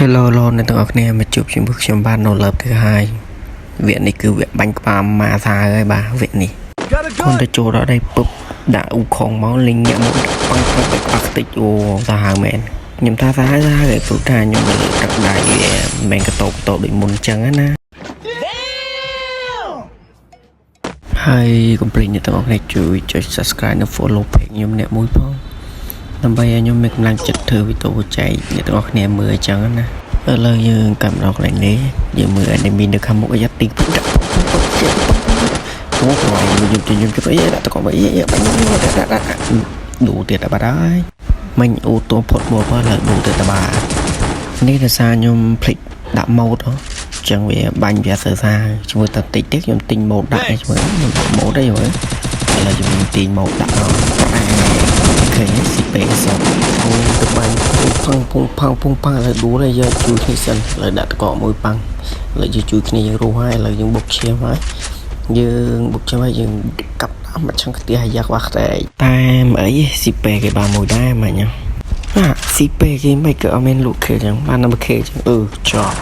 Hello លោកអ្នកទាំងអស់គ្នាមកជួបជាមួយខ្ញុំបាទនៅលើផ្ទះហើយវគ្គនេះគឺវគ្គបាញ់ក្បាលម៉ាសាហើយបាទវគ្គនេះ Got a គាត់ gun! ទៅចូលដល់ដីពុបដាក់អ៊ូខងមកលេងញាក់មកដាក់ប៉ាំងប៉ាំងបាច់ក្បាលខ្ទេចអូសាហាវមែនខ្ញុំថាសាហាវសាហាវឯងព្រោះថាខ្ញុំលើកទឹកដៃវាមិនមែនកតោកតោដូចមុនអញ្ចឹងណាហើយកុំភ្លេចអ្នកទាំងអស់គ្នាជួយចុច Subscribe និង Follow page ខ្ញុំអ្នកមួយផងដើម្បីឲ្យខ្ញុំមានកម្លាំងចិត្តធ្វើវីដេអូចែកអ្នកទាំងអស់គ្នាមើលអញ្ចឹងណាឥឡូវយើងកាប់ដល់កន្លែងនេះយើងមើល enemy នៅខាងមុខអាយ៉ាទីពុកដាក់ពុកពុកចិត្តពុកពុកអូក្រោយខ្ញុំខ្ញុំខ្ញុំអីដាក់តកមកអីបាញ់ខ្ញុំដាក់ដាក់ដាក់ឌូទៀតបាត់ហើយមិញអូតូផុតមកបើលើឌូទៀតតបានេះដោយសារខ្ញុំភ្លេចដាក់ម៉ូតហ៎ចឹងវាបាញ់វាសើសាជាមួយតែតិចទៀតខ្ញុំទិញម៉ូតដាក់ឯងជាមួយខ្ញុំដាក់ម៉ូតអីមើលឥឡូវខ្ញុំទិញម៉ូតដាក់មកឃើញស៊ីពេសអូទៅបាញ់ផឹងពងផឹងពងផឹងឥឡូវដួលហើយយើងជួយគ្នាសិនឥឡូវដាក់តកមួយប៉ាំងឥឡូវយើងជួយគ្នាយើងរស់ហើយឥឡូវយើងបុកឈាមហើយយើងបុកឈាមហើយយើងកាប់អាមកឆឹងខ្ទះអាយ៉ាក់វ៉ាខ្តែតែមិនអីស៊ីពេគេបានមួយដែរម៉ាញ់អាស៊ីពេគេមិនក៏អត់មានលក់ខេចឹងបានតែខេចឹងអឺចប់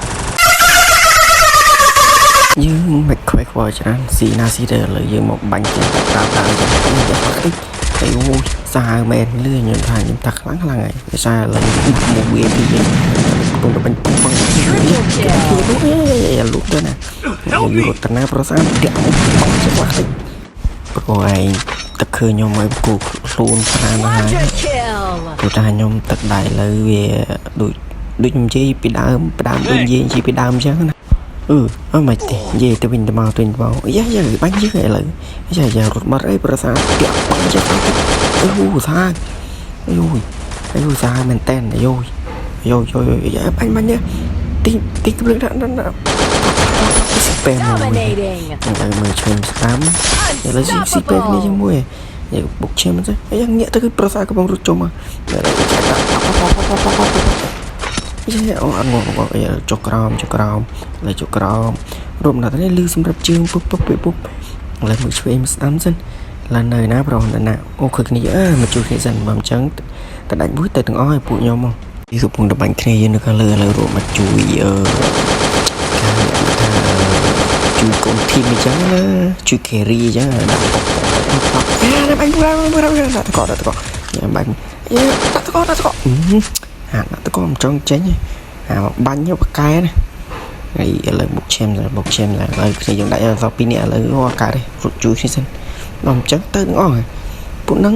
យើងមិនខ្វែខ្វល់ច្រើនស៊ីណាស៊ីទៅឥឡូវយើងមកបាញ់ចឹងតាមតាមចឹងយ៉ាក់ខ្ទេចតែអូសាហាវមែនលឿនខ្ញុំថាខ្ញុំថាខ្លាំងខ្លាំងហើយដោយសារឥឡូវមកវាពីយើងកំពុងតែបាញ់ពងពងលុកទៅណាយូរតណាប្រសាតាក់បងចេះខ្ទេចព្រោះឯងទឹកឃើញខ្ញុំឲ្យគូខ្លួនប្រានហើយ Quadra kill. ព្រោះថាខ្ញុំទឹកដៃលើវាដូចដូចខ្ញុំនិយាយពីដើមពីដើមដូចនិយាយនិយាយពីដើមអញ្ចឹងណាអឺអត់មិនទេនិយាយទៅវិញទៅមកទៅវិញទៅមកយ៉ាយ៉ាបាញ់យើងឥឡូវយ៉ាយ៉ារត់បាត់អីប្រសាតាក់បាញ់ចេះអឺសាអយយអយសាមែនតែនអាយយយយយយ៉ាបាញ់បាញ់ទីទីកំលឹងដាក់ដាក់ស៊ីពេមួយ Dominating. ឥឡូវមើលឆ្វេងស្ដាំឥឡូវស៊ីស៊ីពេគ្នាជាមួយយកបុកឈាមទៅអាយ៉ាងងាកទៅគឺប្រសាកំពុងរត់ជុំមកឥឡូវចាក់ដាក់យ៉ាអូអត់ងងងចុះក្រោមចុះក្រោមឥឡូវចុះក្រោមរុំដល់នេះលឺសម្រាប់ជើងពុបពុបពុបឥឡូវមើលឆ្វេងស្ដាំសិនឡើងនៅណាប្រុសនៅណាអូឃើញគ្នាអើមកជួយគ្នាសិនបើមិនចឹងតដាច់មួយទៅទាំងអស់ឲ្យពួកខ្ញុំមកទីកំពុងតែបាញ់គ្នាយើងនៅខាងលើឥឡូវរួមមកជួយអឺគេថាជួយកូន team អញ្ចឹងណាជួយ carry អញ្ចឹងដាក់ប៉ុកប៉ុកប៉ុកប៉ុកអាបាញ់ប្រាំប្រាំដាក់តកដាក់តកញ៉ាំបាញ់ដាក់តកដាក់តកអាដាក់តកមិនចង់ចេញអាបាញ់បកែណាហើយឥឡូវបុកឈាមបុកឈាមឥឡូវគ្នាយើងដាក់សល់ពីរនាក់ឥឡូវអូអាកាសទេរត់ជួយគ្នាសិនដល់អញ្ចឹងទៅទាំងអស់ពួកហ្នឹង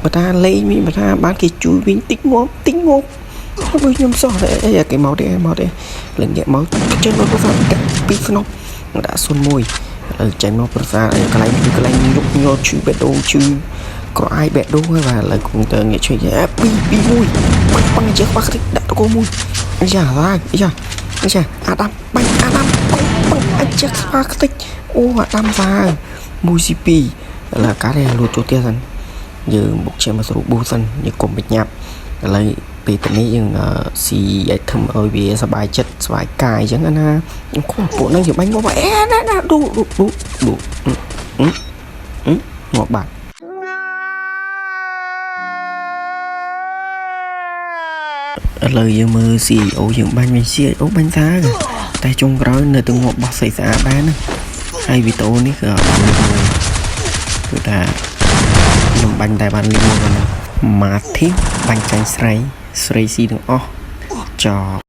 បើថាលេងវិញបើថាបានគេជួយវិញតិចងាប់តិចងាប់ហើយខ្ញុំសោះតែអីគេមកទេមកទេលងងាកមកចេញមកប្រសាដាក់ពីស្នប់ដាក់សុនមួយឥឡូវចេញមកប្រសាកន្លែងគឺកន្លែងញុកញ័រឈឺបេះដូងឈឺក្រអាយបេះដូងហើយបាទឥឡូវគង់ទៅងាកជួយ2 2 1បាញ់បាញ់ចេះបាក់តិចដាក់តកមួយយ៉ាឡាយ៉ាយ៉ាអាដាមបាញ់អាដាមបាញ់បាញ់អចេះខ្វះខ្ទេចអូអាដាមសា1ស៊ី2ឥឡូវកានេះលួចចូលទៀតសិនយើងបុកជាមកស្រួលប៊ូសិនយើងកុំបញ្ញាប់ឥឡូវពេលទៅនេះយើងស៊ី item ឲ្យវាសบายចិត្តសบายកាយអញ្ចឹងណាខ្ញុំខំពួកហ្នឹងគេបាញ់មកអេណាណាឌូឌូឌូឌូអឺងាប់បាត់ឥឡូវយើងមើល CEO យើងបាញ់វិញ CEO បាញ់សាតែចុងក្រោយនៅតែងាប់បោះស្អីស្អាតដែរណាហើយវីដេអូនេះគឺអត់បានលៀបមួយគឺថាខ្ញុំបាញ់តែបានលៀបមួយប៉ុណ្ណឹងម៉ាធីបាញ់ចាញ់ស្រីស្រីស៊ីទាំងអស់ចប់។